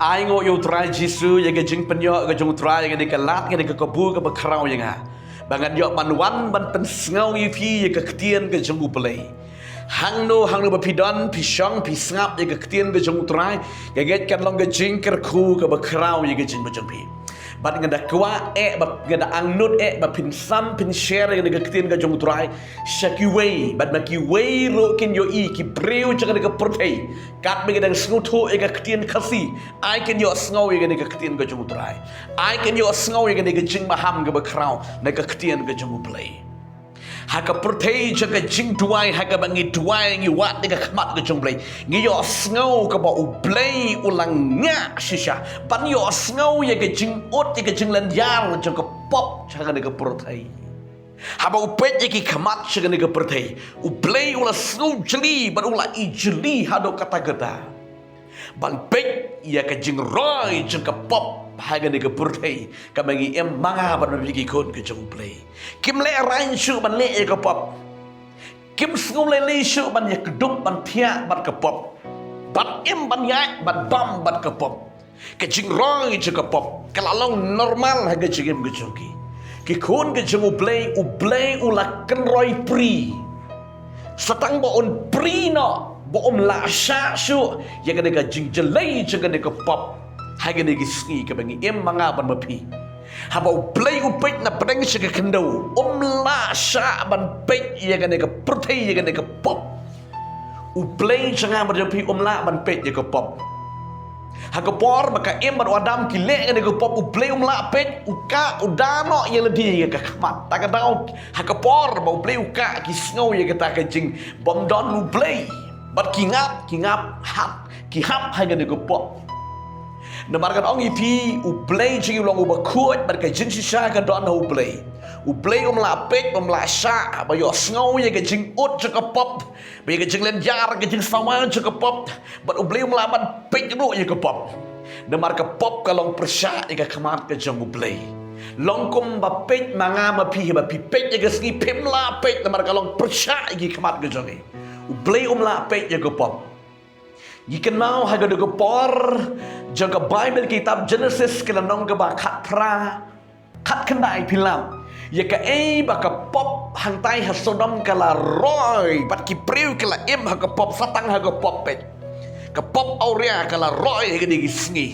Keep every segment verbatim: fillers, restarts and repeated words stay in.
Ai nguh ïa u Trai Jisu, ïa ka jingpynïoh ka jong u Trai, ïa kane ka lad, ïa kane ka kabu kaba khraw ïa nga, ba ngan ïoh ban wan ban pynsngew ïa phi ïa ka ktien ka jong u Blei. Hangno hangno ba phi don, phi shong, phi sngap ïa ka ktien ka jong u Trai, nga ngeit kan long ka jingkyrkhu kaba khraw ïa ka jingim jong phi. Bad nga da kwah eh, bad nga da angnud eh ba phin sam, phin share ïa ka ktien ka jong u Trai sha kiwei, bad ma kiwei ruh kin ïohi, ki briew jong kane ka pyrthei. Katba ki dang sngewthuh ïa ka ktien Khasi, ai kin ïohsngew ïa kane ka ktien ka jong u Trai. Ai kin ïohsngew ïa kane ka jingmaham kaba khraw na ka ktien ka jong u Blei. Ha ka pyrthei jong ka jingduwai, ha kaba ngi duwai, ngi wad ïa ka khmat ka jong u Blei, ngi ïohsngew kaba u Blei u la ngah shisha ban ïohsngew ïa ka jingud, ïa ka jinglynñiar jong ka pop jong kane ka pyrthei. Haba u peit ïa ki khmat jong kane ka pyrthei, u Blei u la sngew jli bad u la ïeit jli haduh katta katta ban peit ïa ka jingroi jong ka pop ha kane ka pyrthei kaba ngi im, ma nga bad ma phi ki khun ka jong u Blei. Kim lehraiñ shuh ban leh ïa ka pop. Kim sngew leilei shuh ban ïakdup, ban thiah bad ka pop, ban im, ban ïaid, ban bam bad ka pop. Ka jingroi jong ka pop ka la long normal ha ka jingim ka jong ki. Ki khun ka jong u Blei, u Blei u la kynroi prie. Sa tang ba un prie noh, ba um lah shah shuh ïa kane ka jingjlei jong kane ka pop ha kine ki sngi kaba ngi im, ma nga bad ma phi. Haba u Blei u peit na pdeng sha ka khyndew, um lah shah ban peit ïa kane ka pyrthei, ïa kane ka pop. U Blei jong nga bad jong phi um lah ban peit ïa ka pop. Ha ka por ba ka Im bad u Adam ki leh ïa kane ka pop, u Blei um lah peit, u kah, u da noh ïa lade ïa ka khmat. Ta ka daw ha ka por ba u Blei u kah, ki sngew ïa kata ka jingbymdon u Blei, bad ki ngap, ki ngap hap, ki hap ha kane ka pop. Namar ngan ong ïa phi, u Blei jong ngi u long uba khuid, bad ka jingshisha ka don ha u Blei. U Blei um lah peit, um lah shah ba ïohsngew ïa ka jingud jong ka pop, ba ïa ka jinglynñiar, ka jingsawa jong ka pop. Bad u Blei um lah ban peit ruh ïa ka pop. Namar ka pop ka long pyrshah ïa ka khmat ka jong u Blei. Long kumba peit ma nga ma phi, ba phi peit ïa ka sngi phim lah peit, namar ka long pyrshah ïa ka khmat ka jong ngi. U Blei um lah peit ïa ka pop. Ngi kynmaw ha kane ka por jong ka Baibl, kitab Jenesis, ka lynnong kaba khatphra, khatkhyndai, phi lap ïa kaei ba ka pop hangtai ha Sodom ka la roi, bad ki briew ki la im ha ka pop, sa tang ha ka pop peit. Ka pop awria ka la roi ha kine ki sngi.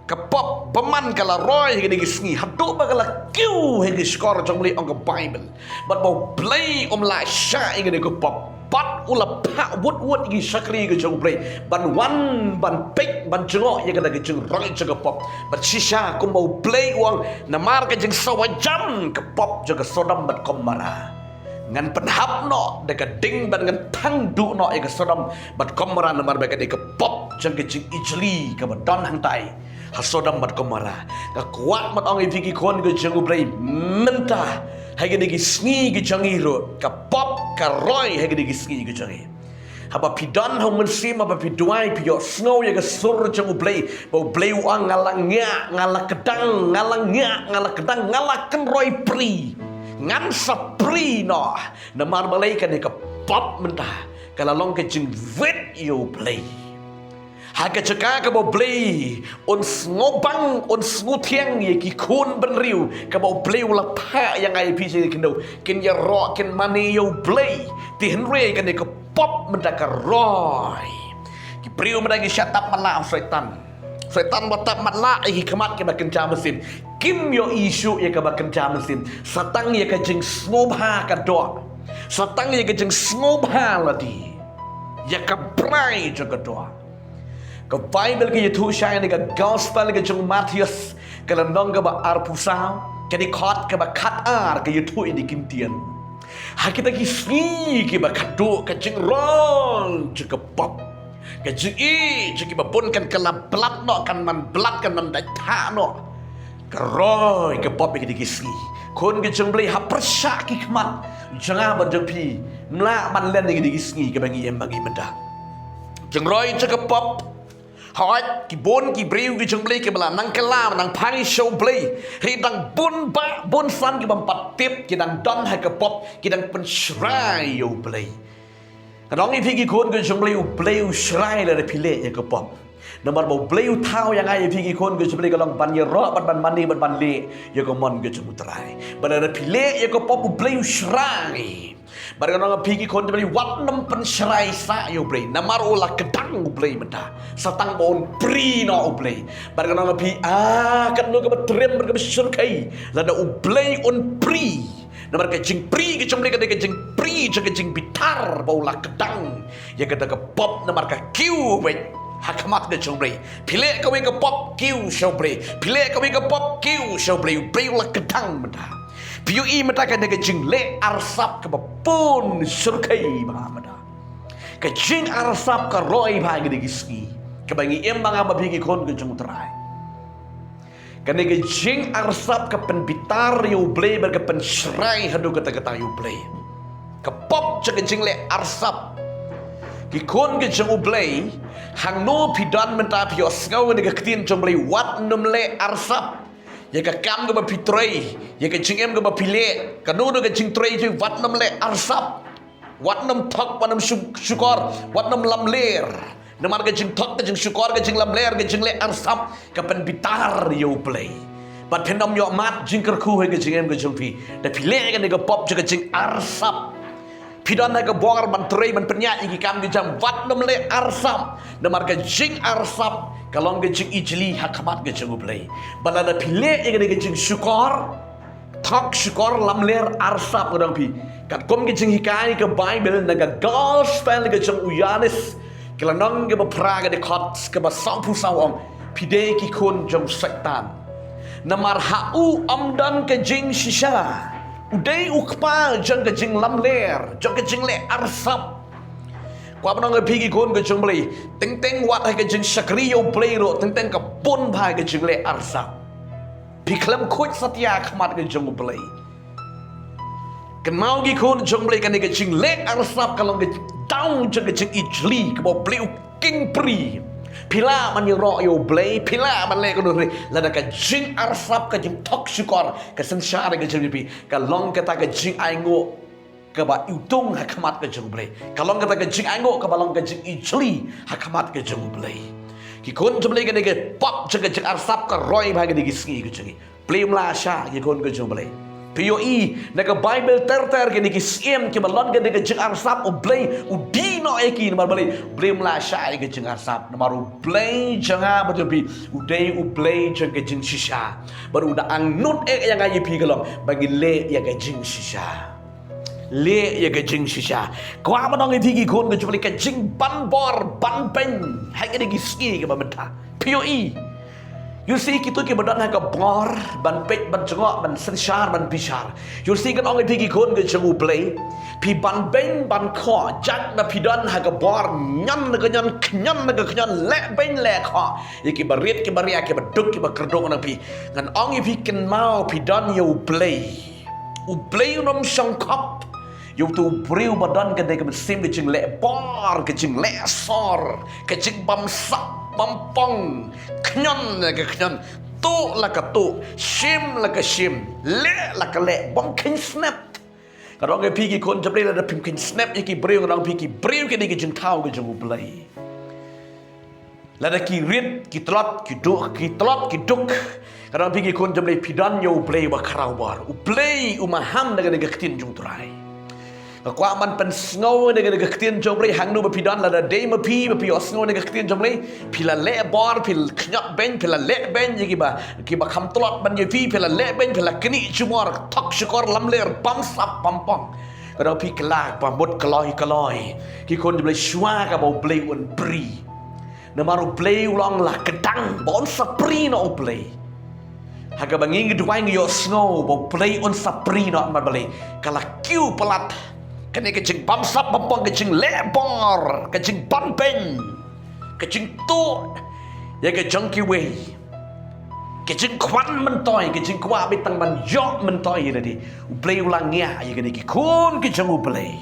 Ka pop bymman ka la roi ha kine ki sngi, haduh ba ka la kiew ha ki shkor jong u Blei, ong ka Baibl. Bad ba u Blei um lah shah ïa kane ka pop, bad u la phah wut wut ïa ki shakri ka jong u Blei ban wan, ban peit, ban jngoh ïa kata ka jingroi jong ka pop. Bad shisha kumba u Blei u ong, namar ka jingsawa jam ka pop jong ka Sodom bad Gomorrah, ngan pynhap noh da ka ding bad ngan thang duh noh ïa ka Sodom bad Gomorrah, namar ba ka dei ka pop jong ka jingijli kaba don hangtai ha Sodom bad Gomorrah. Nga kwah ban ong ïa phi ki khun ka jong u Blei, mynta ha kine ki sngi ki jong ngi ruh, ka pop ka roi ha kine ki sngi ki jong ngi. Haba phi don ha u mynsiem, haba phi duwai, phi ïohsngew ïa ka sur jong u Blei, ba u Blei u ong, nga la ngiah, nga la kdang, nga la ngiah, nga la kdang, nga la kynroi prie. Ngan sa prie noh. Namar balei? Kane ka pop mynta ka la long ka jingwit ïa u Blei. Ha ka jaka kaba u Blei un sngewbang, un sngewthiang ïa ki khun bynriew, kaba u Blei u la phah ïa nga ïa phi sha ka khyndew, kin ïaroh, kin mane ïa u Blei. Te hynrei kane ka pop mynta ka roi. Ki briew mynta ki shah tap matlah ha u Soitan. Soitan ba tap matlah ïa ki khmat kiba kynja mynsiem. Kim ïohi shuh ïa kaba kynja mynsiem, sa tang ïa ka jingsngewbha ka doh, sa tang ïa ka jingsngewbha lade, ïa ka brai jong ka doh. Ka Baibl ka ïathuh shai ha ka Gospel ka jong u Mathaios, ka lynnong kaba arphew saw, ka dkhot kaba khatar, ka ïathuh ïa kine ki ktien. Ha kita ki sngi kiba khatduh, ka jingroi jong ka pop, ka jingïeit jong kiba bun kan kylla blad noh, kan man blad, kan man dait thah noh. Ka roi ka pop ïa kine ki sngi. Khun ka jong u Blei, ha pyrshah ki khmat jong nga bad jong phi, ym lah ban len ïa kine ki sngi kiba ngi im, ba ngi mynta. Jingroi jong ka pop. Hooid, ki bun ki briew ki jong u Blei kiba la nang kylla, nang phai sha u Blei. Hynrei dang bun bah bun san ki bym pat tip, ki dang don ha ka pop, ki dang pynshrai ïa u Blei. Ngan ong ïa phi ki khun ka jong u Blei, u Blei u shrai lada phi leh ïa ka pop. Namar ba U Blei u thaw ïa nga ïa phi ki khun ki jong U Blei ka long ban ïaroh bad ban mane bad ban leh ïa ka mon ka jong U Trai. Bad lada phi leh ïa ka pop U Blei u shah ngi. Bad ka nong phi ki khun ki jong U Blei wat nym pynshrai sah ïa U Blei. Namar u la kdang U Blei mynta. Sa tang ba un prie noh U Blei. Bad ka nong phi ah katno kaba triem bad kaba shyrkhei. Lada U Blei un prie. Namar ka jingprie ka jong U Blei ka dei ka jingprie jong ka jingbitar ba u la kdang. Ïa kata ka pop namar ka kiew beit ha khmat ka jong U Blei. Phi leh kawei ka pop kiew sha U Blei. Phi leh kawei ka pop kiew sha U Blei. U Blei u la kdang mynta. Phi ïohi mynta ka dei ka jingleh arsap kaba bun shyrkhei bha mynta. Ka jingarsap ka roi bha ka dei ki sngi. Kaba ngi im ma nga ma phi ki khun ka jong U Trai. Kane ka jingarsap ka pynbitar ïa U Blei bad ka pynshrai haduh katta katta ïa U Blei. Ka pop jong ka jingleh arsap. Ki khun ka jong U Blei, hangno phi don mynta phi ïohsngew ïa ka ktien jong U Blei wat nym leh arsap. Ïa ka kam kaba phi trei, ïa ka jingim kaba phi leh, kano kano ka jingtrei jong phi wat nym leh arsap. Wat nym thok, wat nym shu-, shukor, wat nym lamler. Namar ka jingthok, ka jingshukor, ka jinglamler, ka jingleh arsap, ka pynbitar ïa U Blei. Bad phin ym ïoh mad jingkyrkhu ha ka jingim ka jong phi. Da phi leh kane ka pop jong ka jingarsap. Phi don ha ka bor ban trei ban pynïaid ïa ki kam ki jam wat nym leh arsap. Namar ka jingarsap ka long ka jingijli ha khmat ka jong U Blei. Bad lada phi leh ïa kane ka jingshukor. Thok shukor lamler arsap ka dang phi. Katkum ka jinghikai ka Baibl na ka gospel ka jong u Ïoannis. Ka lynnong kaba phra ka dkhot kaba sawphew saw ong. Phi dei ki khun jong Soitan. Namar ha u ym don ka jingshisha. U dei u kpa jong ka jinglamler, jong ka jingleh arsap. Kwah ban ong ïa phi ki khun ka jong U Blei. Teng teng wat ha ka jingshakri ïa U Blei ruh, teng teng ka bun bha ka jingleh arsap. Phi khlem khuid satia khmat ka jong U Blei. Kynmaw ki khun jong U Blei kane ka jingleh arsap ka long ka daw jong ka jingijli kaba U Blei u kheiñ pyrshah. Phi lah ban ïaroh ïa U Blei, phi lah ban leh kano ruh. Lada ka jingarsap ka jingthok shukor, ka synshar ka jong phi, ka long kata ka jingainguh kaba iwtung ha khmat ka jong U Blei. Ka long kata ka jingainguh kaba long ka jingijli ha khmat ka jong U Blei. Ki khun jong U Blei kane ka pop jong ka jingarsap ka roi bha kane ki sngi ka jong ngi. Blei um la shah ki khun ka jong U Blei. Phi ïohi na ka Baibl ter ter kine ki syiem kiba long kane ka jingarsap U Blei u die noh ïa ki namar balei? Blei um la shah ïa ka jingarsap namar U Blei jong nga bad jong phi u dei U Blei jong ka jingshisha. Bad u da angnud eh ïa nga ïa phi ka long ba ngin leh ïa ka jingshisha. Leh ïa ka jingshisha. Kwah ban ong ïa phi ki khun ka jong U Blei ka jingban bor ban beiñ ha kine ki sngi kiba mynta. Phi ïohi. Ïohi kito kiba don ha ka bor ban peit ban jngoh ban synshar ban bishar. Ïohi kan ong ïa phi ki khun ka jong U Blei. Phi ban beiñ ban khoh jait ba phi don ha ka bor ñion na ka ñion, ñion na ka ñion, leh beiñ leh khoh. Ïa kiba rit kiba ria kiba duk kiba kyrduh na phi. Ngan ong ïa phi kynmaw phi don ïa U Blei. U Blei un ym shong khop ïa uto u briew ba don kane ka mynsiem ka jingleh bor, ka jingleh sor, ka jingbamsap bampong, khñion la ka khñion, tuh la ka tuh, shim la ka shim, leh la ka leh, bym kheiñ snep. Ka dang ïa phi ki khun jong U Blei lada phim kheiñ snep ïa ki briew, ka dang ïa phi ki briew kine ki jingthaw ka jong U Blei. Lada ki rit, ki tlot, ki duk, ki tlot, ki duk. Ka dang ïa phi ki khun jong U Blei phi don ïa U Blei uba khraw bor. U Blei u maham na kane ka ktien jong U Trai. Nga kwah ban pynsngew na kane ka ktien jong U Blei hangno ba phi don lada dei ma phi ba phi ïohsngew na ka ktien jong U Blei. Phi la leh bor, phi la khñiot beiñ, phi la leh beiñ ïa kiba, kiba kham tlot ban ïa phi, phi la leh beiñ, phi la knieh jubor, thok shukor lamler, bamsap bampong. Ka dang ïa phi kylla ba mut kloi kloi. Ki khun jong U Blei shuwa kaba U Blei un prie. Namar U Blei u long la kdang ba un sa prie noh U Blei. Ha kaba ngi ngi duwai ngi ïohsngew ba U Blei un sa prie noh namar balei ka la kiew palat. Kane ka jingbamsap bampong, ka jingleh bor, ka jingban beiñ, ka jingtuh ïa ka jong kiwei, ka jingkwah myntoi, ka jingkwah beit tang ban ïoh myntoi ïa lade. U Blei u la ngiah ïa kane ki khun ki jong U Blei.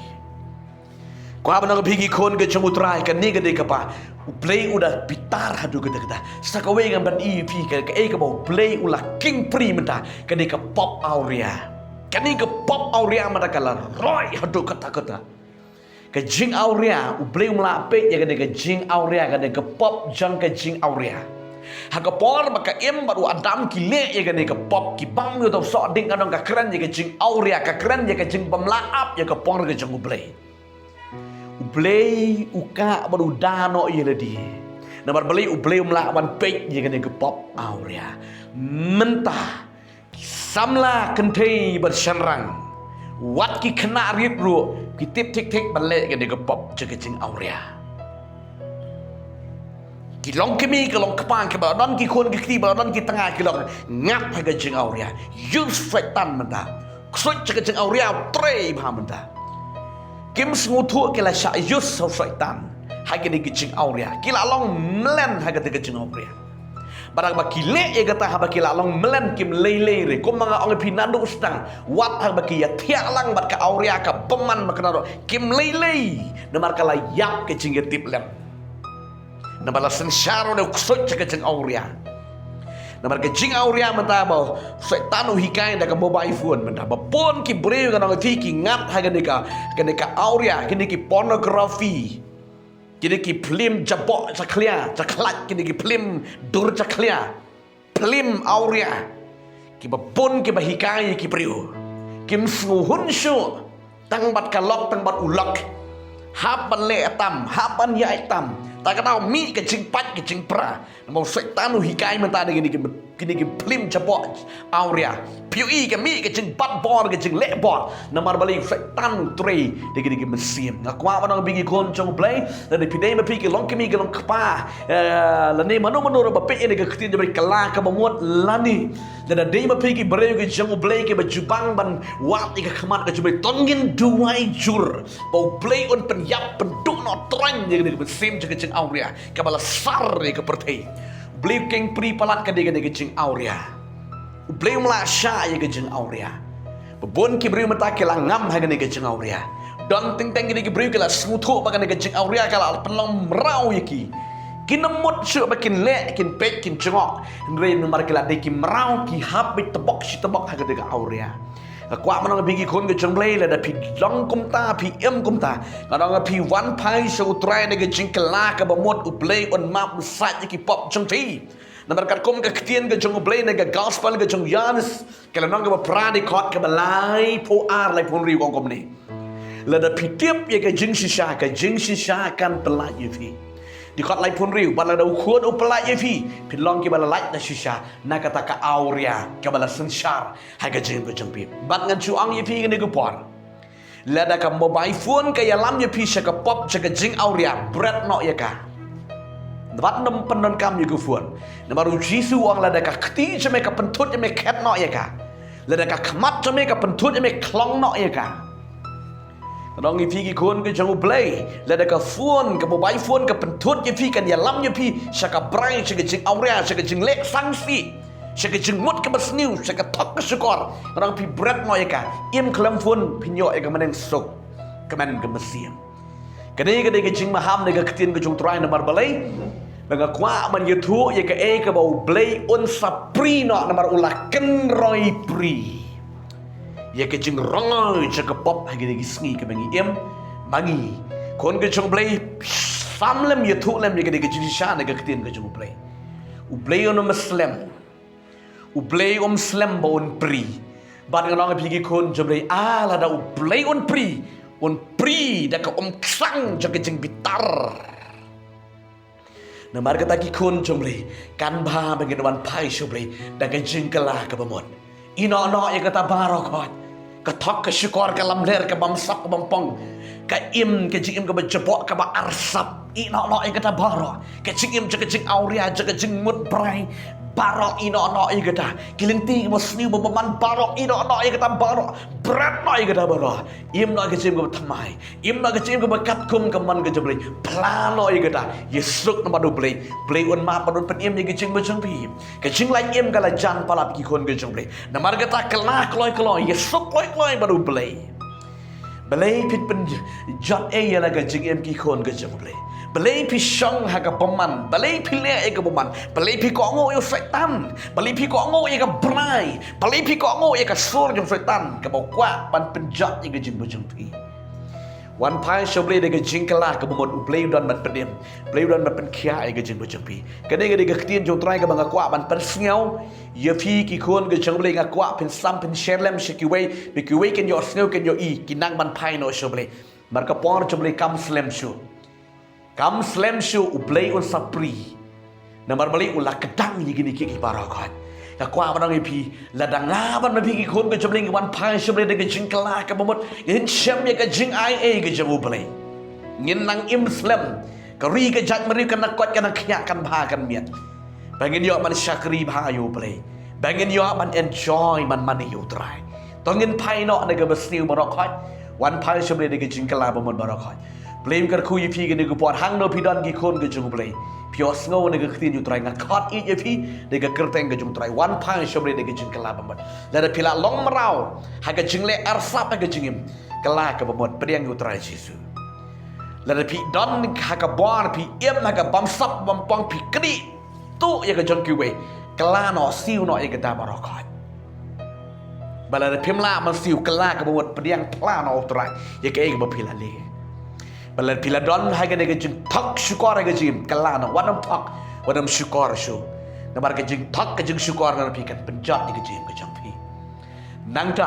Kwah ban ong ïa phi ki khun ki jong U Trai, kane ka dei kaba U Blei u da bitar haduh katta katta. Sa kawei ngan pyni ïa phi ka, kaei kaba U Blei u la kheiñ pyrshah mynta, ka dei ka pop awria. Kane ka pop awria mynta ka la roi haduh katta katta. Ka jingawria, U Blei um lah peit ïa kane ka jingawria, kane ka pop jong ka jingawria. Ha ka por ba ka Im bad u Adam ki leh ïa kane ka pop, ki bam ïa u sohdieng, ka nong ka kren ïa ka jingawria, ka kren ïa ka jingbymlah ap ïa ka por ka jong U Blei. U Blei u kah bad u da noh ïa lade. Namar balei? U Blei um lah ban peit ïa kane ka pop awria. Mynta ki samla kynthei bad shynrang, wat ki khynnah rit ruh, ki tip thik thik ban leh kane ka pop jong ka jingawria. Ki long kmie, ki long kpa, kiba la don ki khun ki kti, ba la don ki tnga, ki long ngat ha ka jingawria. Use Soitan mynta. Ksuid jong ka jingawria u trei bha mynta. Kim sngewthuh ki la shah use ha u Soitan ha kane ka jingawria. Ki la long mlien ha kata ka jingawria. Bad haba ki leh ïa kata, haba ki la long mlien, kim lei lei re. Kumba nga ong ïa phi naduh sdang, wat haba ki ïa thiah lang bad ka awria, ka bymman, ba ka naduh, kim lei lei. Namar ka la ïap ka jingïatiplem. Namar la synshar u ksuid jong ka jingawria. Namar ka jingawria mynta ba u Soitan u hikai da ka mobile phone mynta. Ba bun ki briew, nga ong ïa phi, ki ngat ha kane ka, kane ka awria, kine ki pornography. Kine ki phlim jaboh jakhlia, jakhlait, kine ki phlim dur jakhlia. Phlim awria. Kiba bun kiba hikai ïa ki briew. Kim sngewhun shuh tang bad ka lok, tang bad u lok. Hap ban leh tam, hap ban ïaid tam. Ta ka daw mih ka jingpait ka jingpra. Namar u Soitan u hikai mynta da kine ki, kine ki phlim jaboh awria. Phi ïohi ka mih ka jingbat bor, ka jingleh bor. Namar balei? U Soitan u trei da kine ki mynsiem. Nga kwah ban ong ïa phi ki khun jong U Blei, lada phi dei ma phi ki long kmie ki long kpa, eh, lane mano mano ruh ba peit ïa kane ka ktien jong U Blei, kylla kaba mut, lane lada dei ma phi ki briew ki jong U Blei kiba ju bang ban wad ïa ka khmat ka jong U Blei, to ngin duwai jur ba U Blei un pynïap pynduh noh tyrwa ïa kane ka mynsiem jong ka jingawria kaba la sar ïa ka pyrthei. U Blei u keng pri palat ka dei kane ka jingawria. U Blei um lah shah ïa ka jingawria. Ba bun ki briew mynta ki la ngam ha kane ka jingawria. Don teng teng kine ki briew ki la sngewthuh ba kane ka jingawria ka la pynlong mraw ïa ki. Kin ym mut shuh ba kin leh, kin peit, kin jngoh. Hynrei namar ki la dei ki mraw, ki hap beit tbok shi tbok ha kane ka awria. Nga kwah ban ong ïa phi ki khun ka jong U Blei, lada phi long kumta, phi im kumta, nga ong ïa phi, wan phai sha U Trai da ka jingkylla kaba mut, U Blei un map, un sait ïa ki pop jong phi. Namar katkum ka ktien ka jong U Blei na ka gospel ka jong u Ïoannis, ka lynnong kaba phra, dkhot kaba laiphew ar, laiphew hynriew, ka ong kumne: Lada phi tip ïa ka jingshisha, ka jingshisha kan pyllait ïa phi. Dkhot laiphew hynriew: Bad lada U Khun u pyllait ïa phi, phin long kiba la lait na shisha na kata ka awria kaba la synshar ha ka jingim ka jong phi. Bad ngan shu ong ïa phi kane ka por, lada ka mobile phone ka ïalam ïa phi sha ka pop, sha ka jingawria, bret noh ïa ka. Wat nym pyndonkam ïa ka phone. Namar U Jisu u ong, lada ka kti jong me ka pynthut ïa me, khet noh ïa ka. Lada ka khmat jong me ka pynthut ïa me, khlong noh ïa ka. Nga ong ïa phi ki khun ka jong U Blei, lada ka phone, ka mobile phone ka pynthut ïa phi, kan ïalam ïa phi sha ka brai, sha ka jingawria, sha ka jingleh sangsi, sha ka jingmut kaba sniew, sha ka thok ka shukor, nga ong ïa phi, bret noh ïa ka. Im khlem phone, phin ïoh ïa ka bneng suk, kmen ka mynsiem. Kane ka dei ka jingmaham na ka ktien ka jong U Trai. Namar balei? Ba nga kwah ban ïathuh ïa kaei kaba U Blei un sa pri noh, namar u la kynroi pri ïa ka jingrongoi jong ka pop ha kine ki sngi kaba ngi im. Ma ngi, khun ka jong U Blei, sam lem, ïathuh lem ïa kane ka jingshisha na ka ktien ka jong U Blei. U Blei un ym slem. U Blei um slem ba un pri. Bad nga ong ïa phi ki khun jong U Blei, ah, lada U Blei un pri, un pri da ka umksang jong ka jingbitar. Namar kata ki khun jong U Blei, kan bha ba ngin wan phai sha U Blei da ka jingkylla kaba mut. Ïeh noh noh ïa kata baroh khoit. Ka thok ka shukor, ka lamler, ka bamsap ka bampong, ka im, ka jingim kaba jaboh, kaba arsap. Ïeh noh noh ïa kata baroh. Ka jingim jong ka jingawria, jong ka jingmut brai, baroh ïeh noh noh ïa kata. Ki lynti kaba sniew ba bymman baroh, ïeh noh noh ïa kata baroh. Bret noh ïa kata baroh. Im noh ka jingim kaba thymmai. Im noh ka jingim kaba katkum ka mon ka jong U Blei. Phla noh ïa kata. Ïasuk na bad U Blei. U Blei un map bad un pynim ïa ka jingim jong phi. Ka jinglait im ka la jan palat ki khun ka jong U Blei. Namar kata kylla kloi kloi, ïasuk kloi kloi bad U Blei. Balei phi pynjot ei ïa la ka jingim ki khun ka jong U Blei? Balei phi shong ha ka bymman? Balei phi leh ïa ka bymman? Balei phi kohnguh ïa u Soitan? Balei phi kohnguh ïa ka brai? Balei phi kohnguh ïa ka sur jong u Soitan kaba u kwah ban pynjot ïa ka jingim jong phi? Wan phai sha U Blei da ka jingkylla kaba mut, U Blei u don ban pynim, U Blei u don ban pynkhiah ïa ka jingim ka jong phi. Kane ka dei ka ktien jong U Trai kaba nga kwah ban pynsngew ïa phi ki khun ka jong U Blei. Nga kwah phin sam phin share lem sha kiwei, ba kiwei kin ïohsngew kin ïohi, kin nang ban phai noh sha U Blei. Namar ka por jong U Blei kam slem shuh. Kam slem shuh, U Blei un sa prie. Namar balei? U la kdang ïa kine kiei kiei baroh khoit. Nga kwah ban ong ïa phi, lada nga bad ma phi ki khun ka jong U Blei ngi wan phai sha U Blei da ka jingkylla kaba mut, ngin shem ïa ka jingai ei ka jong U Blei. Ngin nang im slem. Ka ri ka jaitbynriew kan nang koit, kan nang khiah, kan bha, kan miat. Ba ngin ïoh ban shakri bha ïa U Blei, ba ngin ïoh ban enjoy, ban mane ïa U Trai. To ngin phai noh na kaba sniew baroh khoit. Wan phai sha U Blei da ka jingkylla ba mut baroh khoit. Blei un kyrkhu ïa phi kane ka por, hangno phi don ki khun ka jong U Blei. Phi ïohsngew na ka ktien U Trai, nga khot ïa phi da ka kyrteng ka jong U Trai, wan phai sha U Blei da ka jingkylla ba mut. Lada phi la long mraw ha ka jingleh arsap ha ka jingim, kylla kaba mut, pdiang ïa U Trai Jisu. Lada phi don ha ka bor, phi im ha ka bamsap bampong, phi kynduh ïa ka jong kiwei, kylla noh, siew noh ïa kata baroh khoit. Ba lada phim lah ban siew, kylla kaba mut, pdiang, phla noh U Trai ïa kaei kaba phi la leh. Ba lada phi la don ha kane ka jingthok shukor ha ka jingim, kylla noh, wat nym thok, wat nym shukor shuh. Namar ka jingthok, ka jingshukor na phi kan pynjot ïa ka jingim ka jong phi. Nangta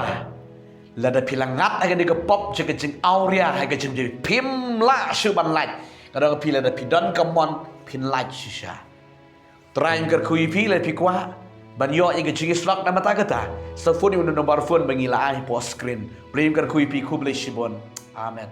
lada phi la ngat ha kane ka pop jong ka jingawria ha ka jingim, phim lah shuh ban lait. Ka dang phi, lada phi don ka mon, phin lait shisha. Trai un kyrkhu ïa phi, lada phi kwah ban ïoh ïa ka jingïasyllok na bynta kata, sa phone ïa u number phone ba ngi la ai hapoh screen. Blei un kyrkhu ïa phi, khublei shibun. Amen.